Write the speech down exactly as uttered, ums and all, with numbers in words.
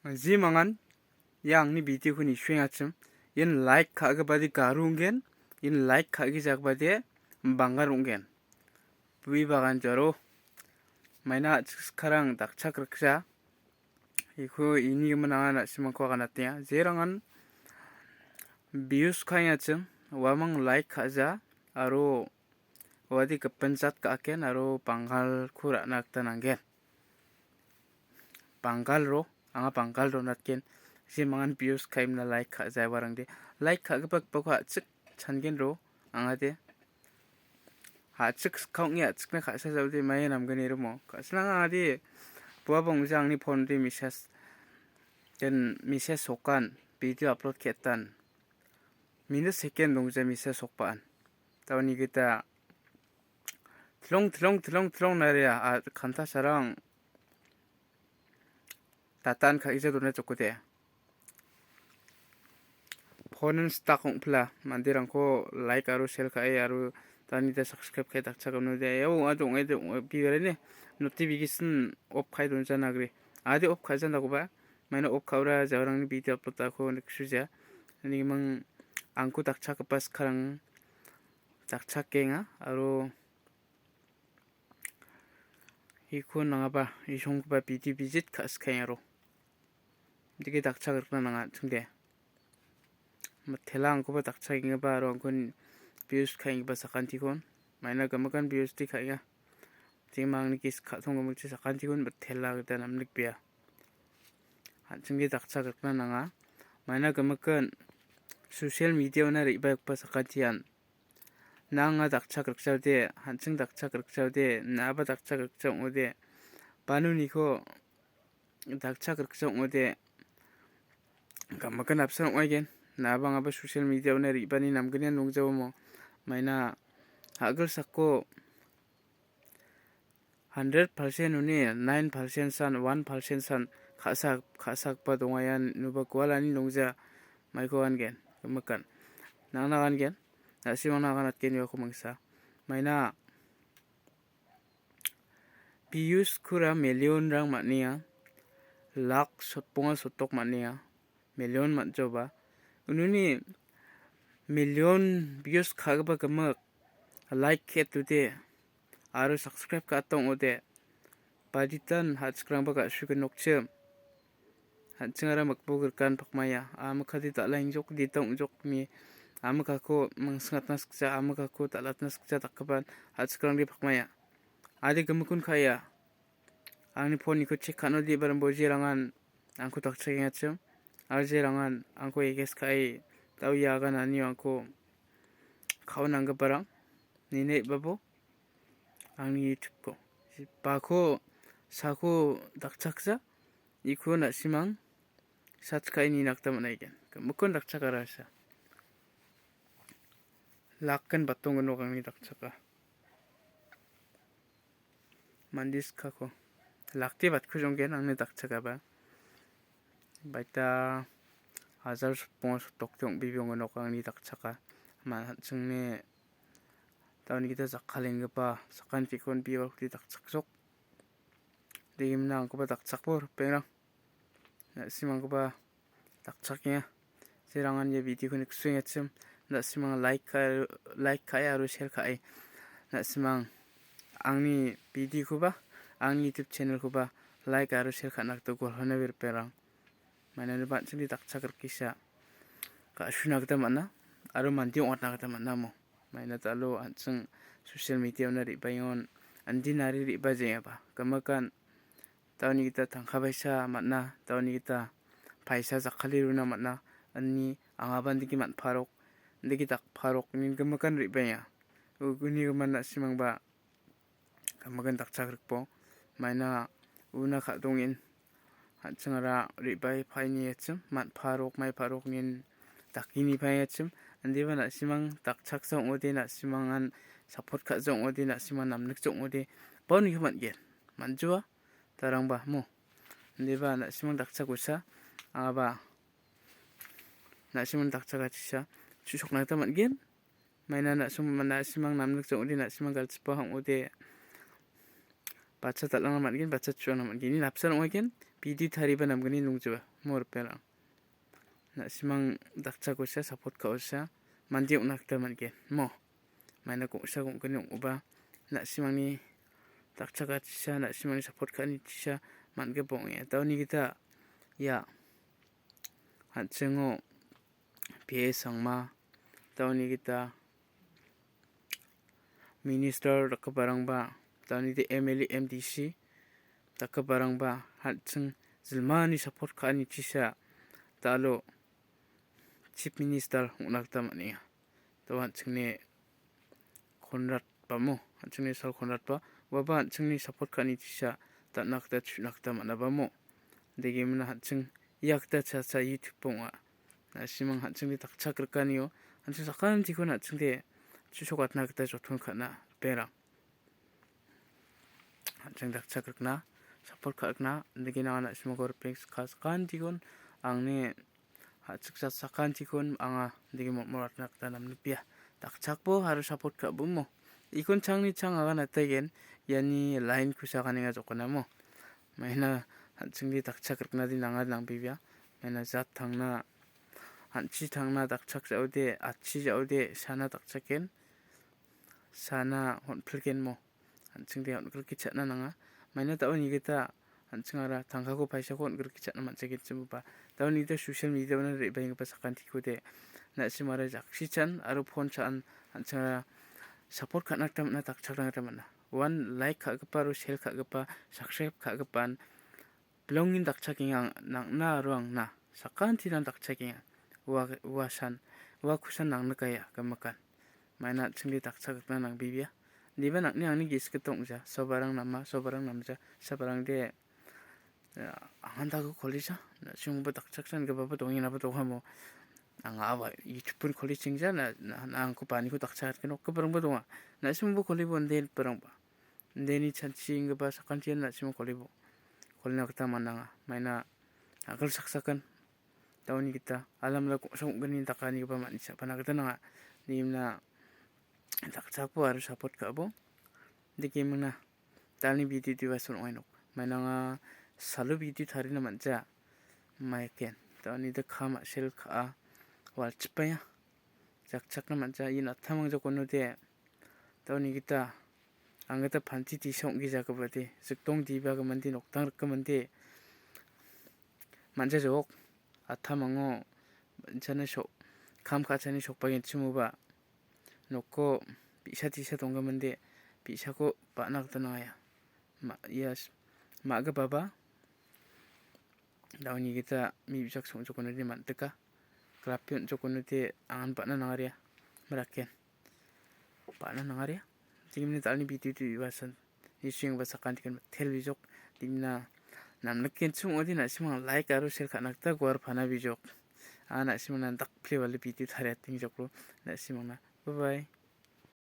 Jemangan ia angni video-ko nisuengachim, ian like ka·gipade garu ong·gen, ian like ka·gijagipade banggar ong·gen. Bui bagan jaro maina a·chik skarang dakchak rikja. Iko ini gimin anga na·simangko aganatenga. Jerangan views ka·engachim, uamang like ka·ja aro uade gipin jat ka·aken aro banggalko ra·na gita nanggen. Banggalro, anga banggalro natgen. Jemangan views ka·emna like ka·ja uarangde. Like ka·gipa gipako a·chik changenro, angade. Ha·chik ska ong·e a·chikna ka·sa jaode mae namgni romo. Ka·sinang angade, buaba ong·ja angni phone de message, den message sokan, video upload ke·etan. Minit second dongja message sokba·an. Tauni gita tilong, tilong, tilong, tilong naria, a, kanta sarang. Datan ka·gija dona jokode. Phone-in stuck ong·pila, manderangko like aro share ka·e aro tanida subscribe ka·e dakchakano de. Eo, ong·a de, ong·a de, ong·a, bibarene notification off ka·e donjanagri. Ade off ka·jandakoba, maina off ka·ora jaorangni video upload-ako niksuja. Ani mang angko dakchakgipa skarang dakchakenga aro Iko nangaba, isonggipa bidi bijit ka·sikaengaro. Dike dakchak rikna nanga, chingde. Mitela angkoba dakchakenggipa aro angkon views ka·enggipa sakantikon. Maina gimikan views-ti ka·enga. Jema angni ges ka·tong gimikchi sakantikon mitela gita namnikbea. An·chingde dakchak rikna nanga. Maina gimikan social media-ona re·bagipa sakantian. Nanga dakchak rikjaode, an·ching dakchak rikjaode, naba dakchak rikja ong·ode, banuniko dakchak rikja ong·ode, gimikan apsan ong·aigen. Naba angaba social media-ona re·bani namgnian nongjawamo. Maina a·gilsako hundred percent-oni nine percent san, one percent san ka·sa, ka·sakba donga ian inuba gualani nongja maiko angen, gimikan. Nangna angen, na·simangna aganatgen iako mangsa. Maina views-kora million-rang man·enga, lak sotbonga sotok man·enga. Million man·joba. Ununi million views ka·gipa gimik like ka·etode aro subscribe ka·ata ong·ode. Baditan ha·chikrangba ga·sugenokchim. An·chingara mikbo grikan pakmaia. Amikade dal·a ingjok, dita ong·jokmi. Amikako mangsingatna sikja, amikako dal·atna sikja dakgipan ha·chikrangde pakmaia. Ade gimikon ka·ia. Angni phone-niko check ka·node barimbo jerangan angko dakchakengachim. Aro jerangan angko eges ka·e dao ia agananio angko ka·o nanggiparang. Nina e·babo angni YouTube-ko. Bako sako dakchaksa, iko na·simang search ka·e nina gita man·aigen. Gimikkon dakchakara sa. Lakken batonggenok angni dakchaka. Mande sikako. Lakti batku jonggen angni dakchakaba. Baita hajar sotbonga sotokti ong·bibi ong·enok angni dakchaka. Man an·chingni tauni gita jakkalenggipa sakantikon biolokti dakchakjok. Degimna angkoba dakchakbo ripengrang. Na·simangkoba dakchakenga. Jerangan ia video-ko niksuengachim, na·simang like ka-, like ka·e aro share ka·e. Na·simang angni video-koba, angni YouTube channel-koba like aro share ka·na gita gualhona berperang. Mainano an·chingni dakchak rikisa ka·suna gita man·a aro mande ong·atna gita man·amo. Maina dalo an·ching social media-ona re·baengon andinari re·bajengaba. Gimikan tauni gita tangka paisa man·a, tauni gita paisa jakkale rona man·a, ani angaba andike man·parok, andike dakparok, nin gimikan re·baenga. Uguni gimin na·simangba gimikan dakchak rikbo, maina una ka·dongin, an·chingara re·bae paeniachim, man·parok, maiparok nin dakini paengachim, indiba na·simang dakchaksa ong·ode, na·simangan support ka·ja ong·ode, na·simang namnikja ong·ode, bauniko man·gen, man·joa. Tarangba mo. Indiba na·simang dakchakosa, angaba na·simang dakchakachisa, chu·sokna gita man·gen. Maina na·sim-, na·simang namnikja ong·ode, na·simang galchipa ong·ode, bacha dal·angna man·gen, bacha chu·angna man·gen. Ini napsan ong·aigen, video tariba namgni nongjiba mo ripengrang. Na·simang dakchakosa support ka·osa mande ong·na gita man·gen mo. Maina gongsa gonggni ong·oba na·simangni dakchakachisa, na·simangni support ka·anichisa man·gipa ong·enga. Daoni gita ia an·chingo P A Sangma, daoni gita minister dakgiparangba, daoni gita M L A, M D C dakgiparangba an·ching jilmani support ka·anichisa dalo chief minister ong·na gita man·enga. Dao an·chingni Conrad bamo, an·chingni sal Conrad ba, uaba an·chingni support ka·anichisa datna gita chu·na gita man·a bamo. Degemina an·ching ia gita cha cha YouTube ong·a. Na·simang an·chingni dakchakrikanio, an·ching sakantikon an·chingde chu·sokatna gita joton ka·na ripengrang. An·ching dakchakrikna, support ka·rikna, degena na·simangko ripeng sika sakantikon angni ha·chiksa sakantikon anga dege motmot atna gita namnipia. Dakchakbo aro support ka·bumo. Ikon changni chang agan ataigen, iani line kusa ganenga jokonamo. Maina an·chingde dakchakrikna di nanga nangbebia. Maina jat tangna, an·chi tangna dakchak ja·ode, atchi ja·ode, sana dakchaken, sana honpilgenmo. An·chingde on·grike cha·na nanga. Maina dao nigita an·chingara tangkako paisako on·grike cha·na man·jagenchimoba. Dao nigita social media-ona re·baenggipa sakantikode na·simara jaksichan aro phone cha·an an·chingara support ka·na gita man·a, dakchakna gita man·a. Uan like ka·gipa aro share ka·gipa, subscribe ka·gipan bilongin dakchakenga, nang·na aro angna sakantinan dakchakenga. Ua, uasan, ua kusan nangna kaia, gimikan. Maina an·chingde dakchakrikna nangbebia. Diba nang·ni angni gisik gita ong·ja. Sobarang nama, sobarang namja. Sabarangde, eh, angan dagu kolisa. Na·simangba dakchaksan gipaba dongenaba dongamo. Anga aba YouTube pun koli chingja, na, na, na angko paniko dakchakatgen okgiparangba donga. Na·simangba kolibo inde parangba. Indeni chanchi inggipa sakantian na·simang kolibo. Kolina gita man·anga. Maina agil saksakan. Daoni gita alamala gongsa ong·gni dakanigipa man·sina gita nanga. Nimna dakchakbo aro support ka·bo. Dikemingna dalni video diba son ong·ai nok. Mainanga salo video tarina man·ja. Maiken. Daoni de kam a·sel ka·a. Walchipaia. Jakchakna man·ja. Ian attamang jokono de. Daoni gita. Ang gita panti tisa ong·gijagipa de. Jikdong diba gimande noktang rikgimande. Man·ja jok. Atamango. Insana so-, kam ka·chani sokbagenchimoba. Noko bi·sa tisa donggimin de, bi·sako ba·na gita nangaia. Ma-, ia s-, ma·gipaba, daoni gita mi bijak song·jokonode man·dika. Grape on·jokonode angan ba·na nangaria. Meraken. Ba·na nangaria. Jingmini dalni video tu iwasan. Nisengba sakantikan tel bijok. Dimna namnikenchim ong·ode na·simang like aro share ka·na gita guar pana bijok. A na·simang nan dakple wale video tariating joklo. Na·simangna. Bye bye.